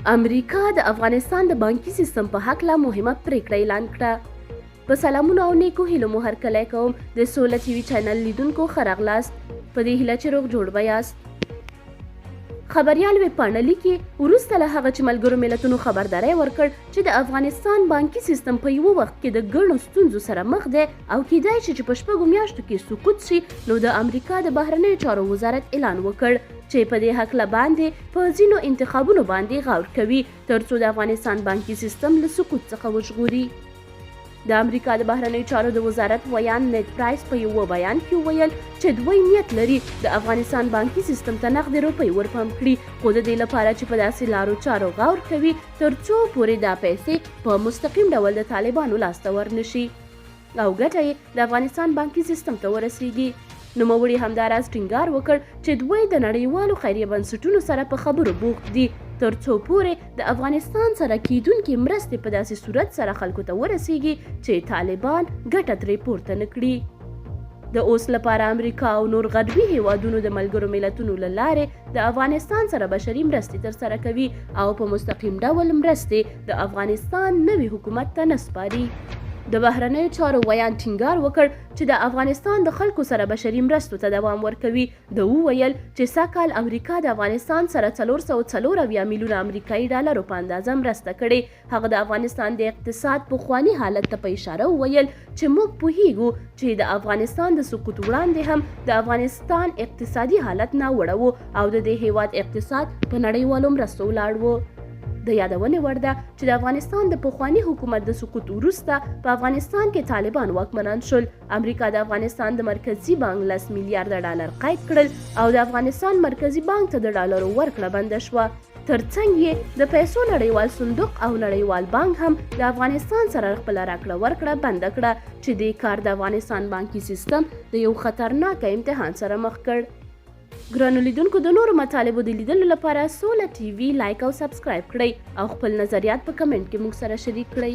امریکا د افغانستان د بانکي سیستم په هکله مهمه پریکړه اعلان کړه. په سلامونو او نیکو هیلو مو هرکلی کوم د سوله ټي وي چینل لیدونکو ښه راغلاست، په دې هیله چې روغ جوړ به یاست. خبریال ویبپاڼه لیکي، وروسته له هغه چې ملګرو ملتونو خبرداری ورکړ چې د افغانستان بانکي سیستم په یوه وخت کې د ګڼو ستونزو سره مخ دی او کیدای شي چې په شپږو میاشتو کې سقوط شي، نو د امریکا د بهرنیو چارو وزارت اعلان وکړ چې په دې هکله باندې په ځینو انتخابونو باندې غور کوي ترڅو د افغانستان بانکي سیستم له سقوط څخه وژغوري. د امریکا د بهرنیو چارو د وزارت ویاند نید پرایس په یوه بیان کې وویل چې دوی نیت لري د افغانستان بانکي سیستم ته نغدې روپۍ ورپمپ کړي، خو د دې لپاره چې په داسې لارو چارو غور کوي تر څو پورې دا پیسې په مستقیم ډول د طالبانو لاس ته ورنشي او ګټه یې د افغانستان بانکي سیستم ته ورسیږي. نوموړي همداراز ټینګار وکړ چې دوی د نړیوالو خیریه بنسټونو سره په خبرو بوخت دي تر څو پورې د افغانستان سره کیدونکې مرستې په داسې صورت سره خلکو ته ورسیږي چې طالبان ګټه ترې پورته نه کړي. د اوس لپاره امریکا او نور غربي هیوادونو د ملګرو ملتونو له لارې د افغانستان سره بشري مرستې ترسره کوي او په مستقیم ډول مرستې د افغانستان نوي حکومت ته نه سپاري. د بهرنیو چارو ویاند ټینګار وکړ چې د افغانستان د خلکو سره بشري مرستو ته دوام ورکوي. ده وویل چې سږ کال امریکا د افغانستان سره 474 میلیونه امریکایي ډالرو په اندازه مرسته کړې. هغه د افغانستان د اقتصاد پخواني حالت ته په اشاره وویل چې موږ پوهیږو چې د افغانستان د سقوط وړاندې هم د افغانستان اقتصادي حالت ناوړه و او د دې هیواد اقتصاد په نړیوالو مرستو ولاړ و. د یادونې وړ ده چې د افغانستان د پخواني حکومت د سقوط وروسته په افغانستان کې طالبان واکمنان شول. امریکا د افغانستان د مرکزي بانک 10 میلیارډه ډالر قید کړل او د افغانستان مرکزي بانک ته د ډالرو ورکړه بنده شوه. ترڅنګ یې د پیسو نړیوال صندوق او نړیوال بانک هم د افغانستان سره خپله راکړه ورکړه بنده کړه چې دې کار د افغانستان بانکي سیستم د یو خطرناک امتحان سره مخ کړ. ګرانو لیدونکو، د نورو مطالبو د لیدلو لپاره سوله ټي وي لایک او سبسکرایب کړئ او خپل نظریات په کمنټ کې موږ سره شریک کړئ.